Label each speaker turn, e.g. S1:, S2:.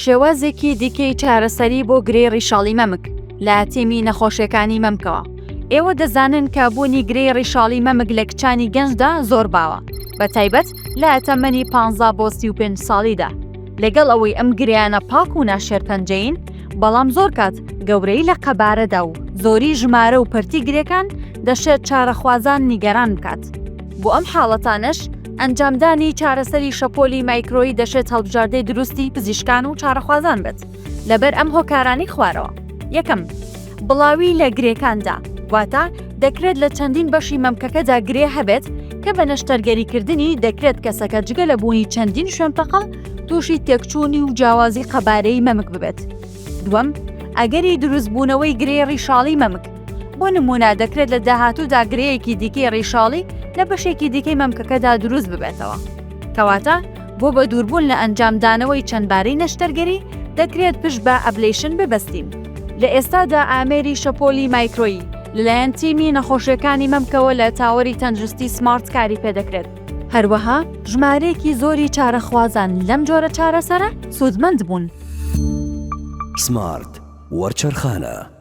S1: شێوازێکی دیکەی چارەسەری بۆ گرێی ڕیشاڵی مەمک لە تیمی نەخۆشیەکانی مەمکەوە. ئێوە دەزانن کە بوونی گرێی ڕیشاڵی مەمک لە کچانی گەنجدا زۆر باوە، بە تایبەت لە تەمەنی 15 بۆ 35 ساڵیدا. لەگەڵ ئەوەی ئەم گرێیانە پاک و ناشێرپەنجەیین، بەڵام زۆر کات گەورەیی لە قەبارەدا و زۆری ژمارە و پەرتی گرێکان دەشێت چارەخوازان نیگەران بکات. بۆ ئەم حاڵەتانەش ئەنجامدانی چارەسەری شەپۆلی مایکرۆیی دەشێت هەڵبژاردەی دروستی پزیشکان و چارەخوازان بێت لەبەر ئەم هۆکارانەی خوارەوە. یەکەم، بڵاوی لە گرێکاندا، واتە دەکرێت لە چەندین بەشی مەمکەکەدا گرێ هەبێت کە بە نەشتەرگەریکردنی دەکرێت کەسەکە جگە لە بوونی چەندین شوێنپەقە تووشی تێکچوونی و جیاوازی قەبارەی مەمک ببێت. دووەم، ئەگەری دروستبوونەوەی گرێی ڕیشاڵی مەمک، بۆ نموونە دەکرێت لە داهاتوودا گرێیەکی دیکەی ڕیشاڵی لە بەشێکی دیکەی مەمکەکەدا دروست ببێتەوە. کەواتە بۆ بەدووربوون لە ئەنجامدانەوەی چەندبارەی نەشتەرگەری، دەکرێت پشت بە ablation ببەستین. لە ئێستادا ئامێری شەپۆلی مایکرۆیی لەلایەن تیمی نەخۆشیەکانی مەمکەوە لە تاوەری تەندروستی سمارت کاری پێدەکرێت. هەروەها ژمارەیەکی زۆری چارەخوازان لەم جۆرە چارەسەرە سوودمەند بوون.
S2: سمارت وەرچەرخانە.